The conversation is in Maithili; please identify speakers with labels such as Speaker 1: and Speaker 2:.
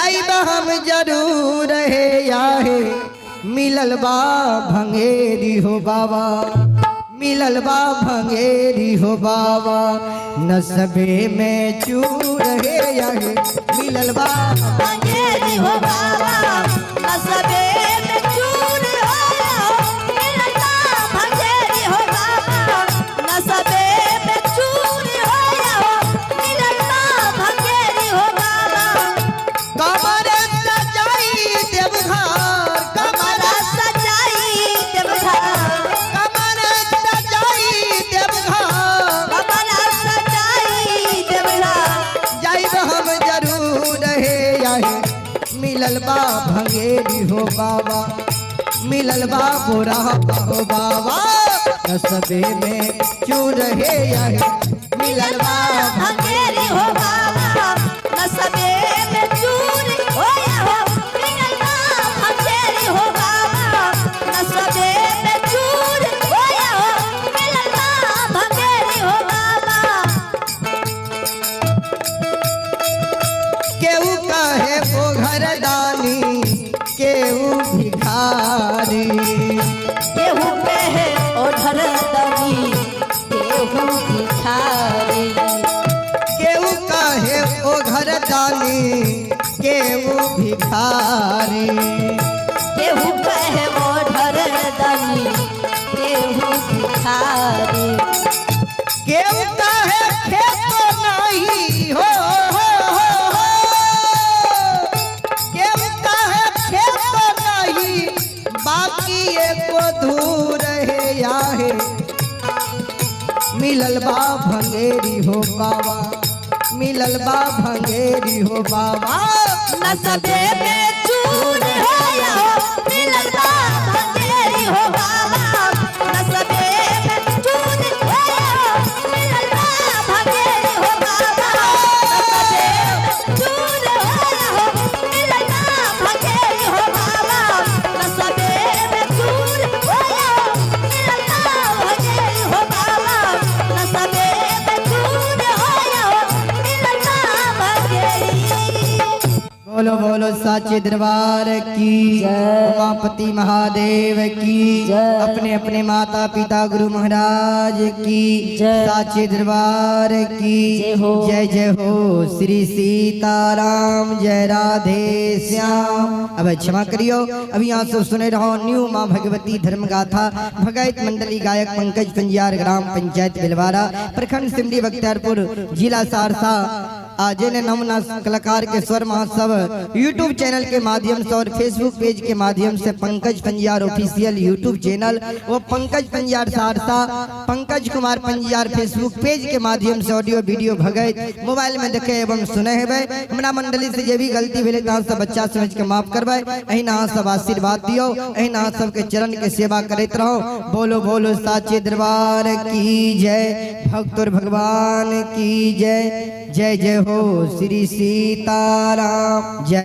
Speaker 1: जाइब हम जरूर हे आहे, मिलल बा भंगेरी हो बाबा, मिलल बा भंगेरी हो बाबा, नसबे में चूर हे आहे, मिलल बा
Speaker 2: भंगेरी हो बाबा, नसबे में चूर हो, मिलल बा भंगेरी हो बाबा, नसबे में चूर हो, मिलल बा भंगेरी हो बाबा।
Speaker 1: कमर सजाई देवघर, कमर
Speaker 2: कमरा सजाई देवघर,
Speaker 1: कमर सजाई देवघर,
Speaker 2: कमरा सजाई देवघर,
Speaker 1: जाइब हम जरूर हे आहे, मिलल बा भंगेरी हो बाबा, मिलल बा बोरा हो बाबा, नसबे में चूर हे आहे, मिलल बा
Speaker 2: भंगेरी हो बाबा, नसबे में चूर हो, मिलल बा भंगेरी हो बाबा, नसबे में चूर हो, मिलल बा भंगेरी हो बाबा।
Speaker 1: केहू कहे वो घर दानी, केहू भिखारी,
Speaker 2: केहू कहे ओढ़र दनी, केहू भिखारी,
Speaker 1: केहू कहे ओ घर दानी, केहू भिखारी,
Speaker 2: केहू कहे ओढ़र दनी, केहू भिखारी,
Speaker 1: केहू कहे खेत नहीं हो, हो, हो, हो। केहू कहे खेत नहीं, बाकी एको धूर हे आहे, मिलल बा भंगेरी हो बाबा, मिलल बा भंगेरी हो बाबा,
Speaker 2: नसबे में चूर हो, मिलल बा भंगेरी हो बाबा, नसबे में चूर हो, मिलल बा भंगेरी हो बाबा, नसबे में चूर हो, मिलल बा भंगेरी हो बाबा, नसबे में चूर हो, मिलल बा भंगेरी हो बाबा, नसबे में चूर हो, मिलल बा भंगेरी।
Speaker 1: बोलो बोलो साचे दरबार की, उमापति महादेव की, अपने अपने माता पिता गुरु महाराज की, साचे दरबार की जय जय हो। श्री सीताराम जय राधे श्याम। अब क्षमा करियो, अभी आप सब सुने रहो न्यू माँ भगवती धर्म गाथा भगत मंडली गायक पंकज पंजियार, ग्राम पंचायत बिलवारा, प्रखंड सिमरी बख्तियारपुर, जिला सहरसा। आज ने नमूना कलाकार के स्वर महोत्सव यूट्यूब चैनल के माध्यम से और फेसबुक पेज के माध्यम से Pankaj Panjiyar official YouTube channel वो पंकज पंजियार सहरसा, पंकज कुमार पंजियार फेसबुक पेज के माध्यम से ऑडियो वीडियो भगत मोबाइल में देखे एवं सुने हेबै। हमरा मंडली से जे भी गलती भेलै तऽ अहाँ सब बच्चा समझ के माफ करबै। अहिना अहाँ सब आशीर्वाद दियौ, अहिना अहाँ सबके चरण के सेवा करैत रहो। बोलो बोलो साचे दरबार की जय, भक्त और भगवान की जय, जय जय हो श्री सीताराम जय।